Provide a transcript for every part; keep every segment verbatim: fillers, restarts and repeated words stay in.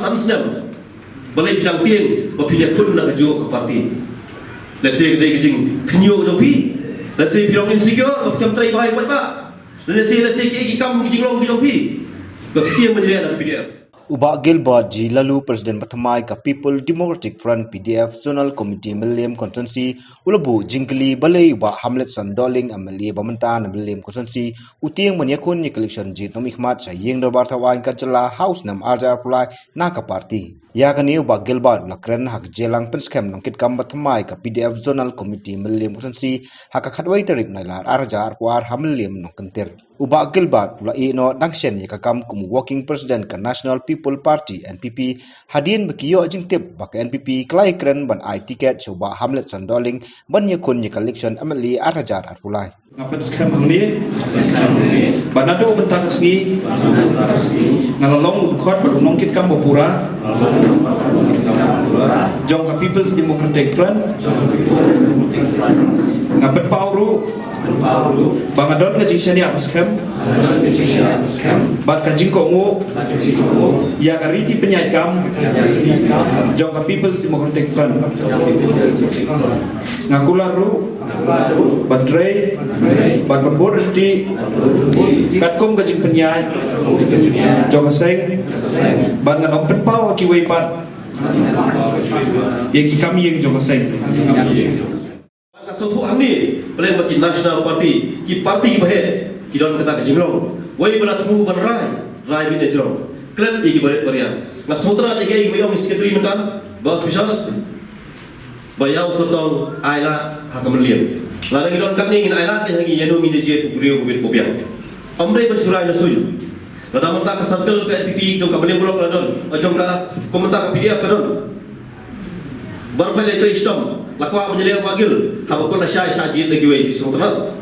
San snem balei phi dang tieng ba phin ïakhun na kajuh ka party? Lehse ka dei ka jingkhynñiuh jong phi. Lehse phi long insecure ba phi kam trei bha ïa u paidbah. Lehse, lehse kiei ki kam ki jinglong ki jong phi ba phi tieng ban ïaleh na ka P D F. U Bah Gilbert G Laloo, President ba thymmai ka People Democratic Front, P D F, Zonal Committee Mylliem Constituency, u la buh jingkylli balei u Bah Hamletson Dohling, M L A ba mynta na Mylliem Constituency, u tieng ban ïakhun ïa ka election jied nongmihkhmat sha ïing dorbar thawaiñ ka jylla ha u snem arhajar arphew lai na ka party. Ïa kane u Bah Gilbert u la kren ha ka jingïalang pynskhem nongkitkam ba thymmai ka P D F Zonal Committee Mylliem Constituency ha ka khatwei tarik Nailar arhajar arphew ar ha Mylliem Nongkyntir. U Bah Gilbert u la ïehnoh dang shen ïa ka kam kum u Working President ka National People Party, N P P, hadien ba ki ïoh jingtip ba ka N P P ka la ïakren ban ai tiket sha u Bah Hamletson Dohling ban ïakhun ïa ka election M L A arhajar arphew lai. Nga pynskhem hangne ba naduh mynta ka sngi nga la long u dkhot bad u nongkitkam ba pura jong ka People's Democratic Front. Nga pynpaw ruh ba nga don ka jingshaniah ba skhem bad ka jingkohnguh ïa ka riti pynïaid kam jong ka People's Democratic Front. Nga kular ruh ban trei bad ban bud ryntih katkum ka jingpynïaid jong ka seng bad ngan ym pynpaw ha kiwei pat ïa ki kam ïing jong ka seng. Nga sngewthuh hangne, pyrshah ba ki National Party, ki party kiba heh, ki don kata ka jinglong. Wei ba la thmu ban rai, rai beit ne jrong. Klet ïa ki barit baria. Nga sngewthuh ïa kiba ong i secretary mynta, ba auspicious, ba ïa u kyrtong ailad ha ka Mylliem. Lada ngi don katne ngin ailad ïa ngi ïa no ngin ïa jied u briew u bit u biang. Ym dei ban shu rai na suiñ. Lada mynta ka circle ka N P P jong ka Mylliem Block la don, jong ka, ko mynta ka P D F ka don. Baroh phi la trei shitom, la kwah ban ïaleh u Bah Gil, haba kut lashai sa jied da kiwei, sngewtynnat.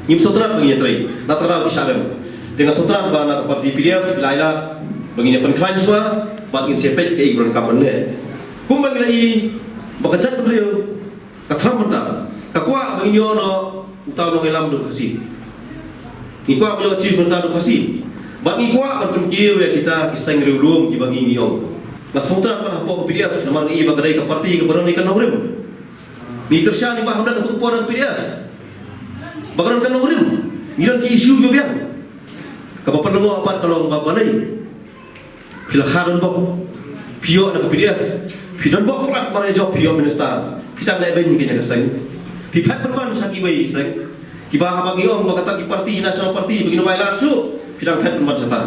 Ngim sngewtynnat ba ngin ïatrei, na tang ba ki shah rem. Te nga sngewtynnat ba na ka party P D F, la ïa ba ngin ïa pynkhlaiñ shuwa, bad ngin sa peit kaei ba donkam ban leh. Kumba ngi la ïohi ba ka jaitbynriew ka thram mynta ka kwah ba ngin ïoh noh uta u nongïalam duk Khasi. Ngi kwah ban ïoh Chief Minister duk Khasi. Bad ngi kwah ban pynkiew ïa kita ki seng riewlum kiba ngi ngi ong. Nga sngewtynnat pat hapoh ka P D F namar ngi i ba ka dei ka party kaba don ïa ka nongrim. Ngi kyrshan ïa Bah Hamlet ha ka por ka P D F. Ba ka don ka nongrim. Ngi don ki issue kiba biang. Kaba pynlyngngoh pat ka long ba balei phi la kha donbok, phi ïoh na ka P D F, phi donbok palat, mar ïa jop phi ïoh minister, phi dang leh beiñ ïa ka seng. Phi phet pynban sha kiwei ki seng. Kiba haba ngi ong ba kata ki party, National Party, ba ngin ym ailad shuh, phi dang phet pynban shata.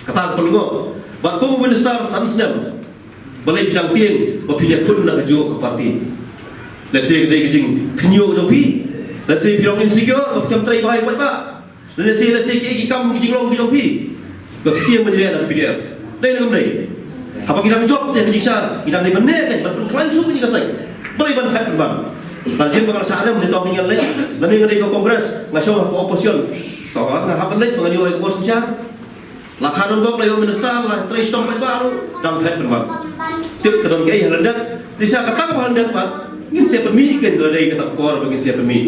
Kata ka pynlyngngoh. Bad kum u minister san snem, balei phi dang tieng ba phin ïakhun na kajuh ka party? Lehse ka dei ka jingkhynñiuh jong phi. Lehse phi long insecure ba phi kam trei bha ïa u paidbah. Lehse, lehse kiei ki kam ki jinglong ki jong phi ba phi tieng ban ïaleh na ka P D F. Dei ne ym dei? Haba ngi dang jop te ka jingshisha, ngi dang dei ban neh kan, ban pynkhlaiñ shuh ïa ka seng. Balei ban phet pynban? Lada jin ba nga la shah rem, te to ngi ngan leit. Lane nga dei ka Congress, nga shong ha ka opposition, to nga hap ban leit ba ngan ïoh ïa ka bor synshar. La kha donbok, la ïoh minister, la trei shitom paidbah ruh dang phet pynban. Tip ka don kaei ha lyndet. Te sha kata kaba ha lyndet pat ngin sa pynmih kein, lada dei kata ka por ba ngin sa pynmih.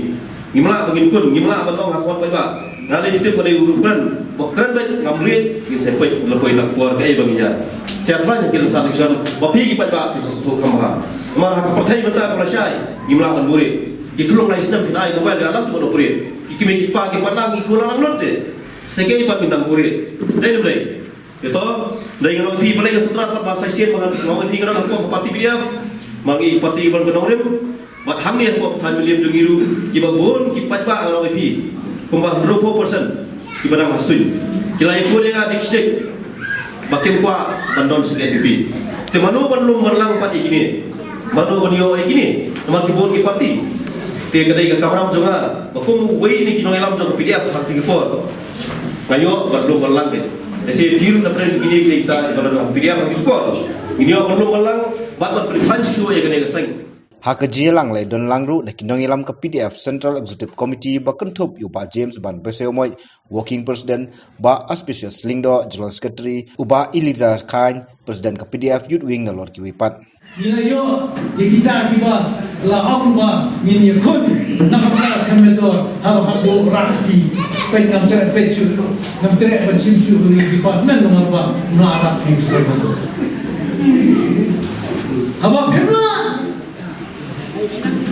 Ngim lah ba ngin kun, ngim lah ban ong ha khmat paidbah, nga dei tip ba dei u kren, ba kren beit ngam rit. Ngin sa peit la poi kata ka por kaei ba ngin ïa. Sa thrang ïa ki rynsan election ba phi ki paidbah phin sa sngewthuh kham bha. Namar ha ka pyrthei mynta kaba lashai ngim lah ban buhrieh. Ki khlung lai snem phin ai mobile ïa alang ki ban operate. Ki kmie ki kpa ki paidlang ki khun alang lut te. Sa kaei pat ngin dang buhrieh? Dei ne ym dei? Ïa to, dei ngan ong phi balei nga sngewtynnat pat ba sa shisien ba ngan ong ïa phi nga don hapoh ka party P D F, ma ngi party ban ka nongrim, bad hangne hapoh ka thaiñ Mylliem jong ngi ruh, kiba bun ki paidbah ngan ong ïa phi, kumba hynriew phew percent kiba dang ha suiñ. Ki la ïakhun ïa nga dik shi dik ba kim kwah ban don sha ka N P P. Te mano ban lum ban lang pat ïa kine? Mano ban ïoh ïa kine? Namar ki bun ki party. Te ka dei ka kamram jong nga ba kum uwei na ki nongïalam jong ka P D F ha kata ka por, nga ïoh ban lum ban lang kein. Lehse phi ruh na pdeng kine ki dei kita kiba don ha P D F ha kata ka por. Ngin ïoh ban lum ban lang bad ban pynkhlaiñ shuh ïa kane ka seng. Ha ka jingïalang la don lang ruh da ki nongïalam ka P D F Central Executive Committee ba kynthup ïa u Bah James Ban Bese Umoi, Working President, Bah Aspicious Lyngdoh, General Secretary, u Bah Elijah Chyne, President ka P D F Youth Wing, nalor kiwei pat. Ngi la ïoh ïa kita kiba la ong ba ngin ïakhun na ka bynta ka Coimbatore haba khadduh rah kti. Peit ngam treh peit shuh, ngam treh ban shim shuh ïa ki department namar ba ngam lah rah kti. Haba phim lah,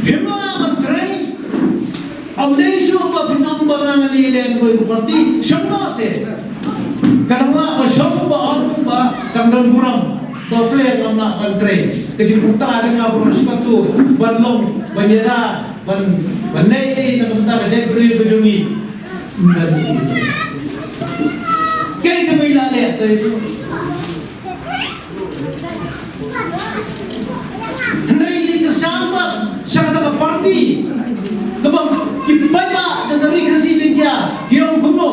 phim lah ban trei. Ym dei shuh ba phin ong ba nga nga leh lem ko ïa ka party, shong noh seh. Ka dang lah ba shong ba ong ba kam don burom, ba pyrshah ym lah ban trei. Ka jingpyrta jong nga baroh shi katta ban long, ban ïada, ban, ban leh ei na ka bynta ka jaitbynriew ka jong ngi. Kaei kaba ngi la leh, kaei. Hynrei ngi kyrshan pat sha kata ka party kaba ki paidbah jong ka Ri Khasi Jaiñtia ki ong kumno?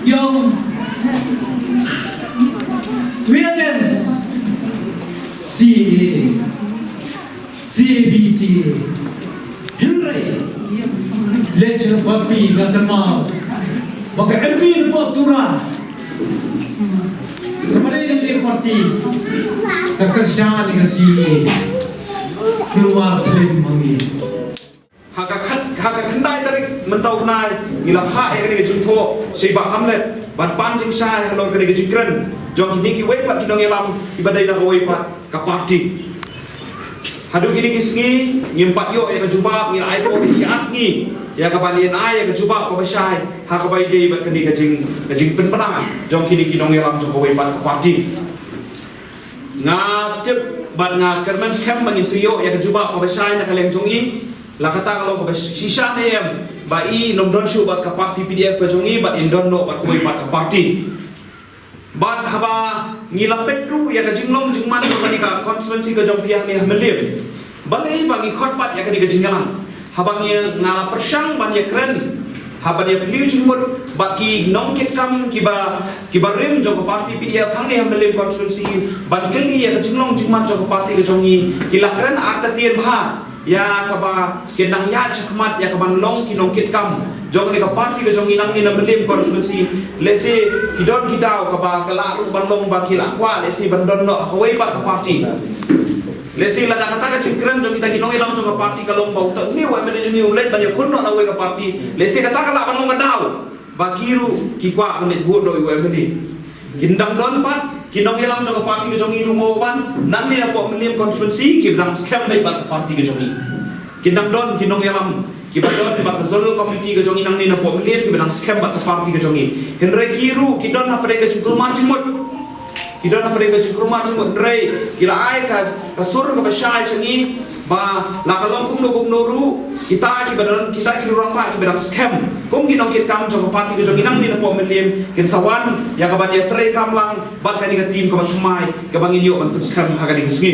Ki ong we against C A A, C A B, C A A. Hynrei leit sha ka party, nga kynmaw ba ka M P na pdeng Tura, ka party, ka party ka kyrshan ïa ka C A A. Khlem, khlem hangne. Ha ka khat, ha ka khyndai tarik mynta u bnai ngi la phah ïa kane ka jingthoh sha i Bah Hamlet ban pan jingshai halor kane ka jingkren jong kine kiwei pat ki nongïalam kiba dei na kawei pat ka party. Haduh kine ki sngi ngim pat ïoh ïa ka jubab, ngi la ai tang ki ar sngi ïa ka ban ïa ai ïa ka jubab kaba shai ha kaba ïadei bad kane ka jing, ka jingpynbna jong kine ki nongïalam jong kawei pat ka party. Nga tip bad nga kyrmen skhem ba ngin sa ïoh ïa ka jubab kaba shai na ka liang jong i. La kata ka long kaba shisha ne em ba i nym don shuh bad ka party P D F ka jong i bad in don noh bad kawei pat ka party. Bad haba ngi la peit ruh ïa ka jinglong jingman jong kane ka constituency ka jong phi hangne ha Mylliem, balei ba ngi khot pat ïa kane ka jingïalang? Haba ngi, nga la pyrshang ban ïakren ha ban ïapylliew jingmut bad ki nongkitkam kiba, kiba rim jong ka party P D F hangne ha Mylliem constituency ban kylli ïa ka jinglong jingman jong ka party ka jong ngi, ki la kren artatien bha ïa kaba kin nang ïaid shakhmat ïa ka ban long ki nongkitkam jong kane ka party ka jong ngi nangne na Mylliem constituency. Lehse ki don ki daw kaba ka lah ruh ban long ba ki la kwah lehse ban don noh ha kawei pat ka party. Lehse lada kata ka jingkren jong kita ki nongïalam jong ka party ka long ba uta une u MLA jong ngi u leit ban ïakhun noh na kawei ka party, lehse kata ka lah ban long ka daw ba ki ruh ki kwah ban leit vote noh ïa u MLA. Kin dang don pat ki nongïalam jong ka party ka jong ngi ruh mo ban nangne na poh Mylliem constituency kiba dang skhem beit bad ka party ka jong ngi. Kin dang don ki nongïalam kiba don bad ka zonal committee ka jong ngi nangne na poh Mylliem kiba dang skhem bad ka party ka jong ngi. Hynrei ki ruh ki don hapdeng ka jingkulmar jingmut. Ki don hapdeng ka jingkulmar jingmut, hynrei ki la ai ka, ka sur kaba shai sha ngi ba la ka long kumno kumno ruh kita kiba don, kita ki rangbah kiba dang skhem kum ki nongkitkam jong ka party ka jong ngi nangne na poh Mylliem kin sa wan ïa ka ban ïatreikam lang bad kane ka team kaba thymmai kaba ngin ïoh ban pynskhem ha kane ka sngi.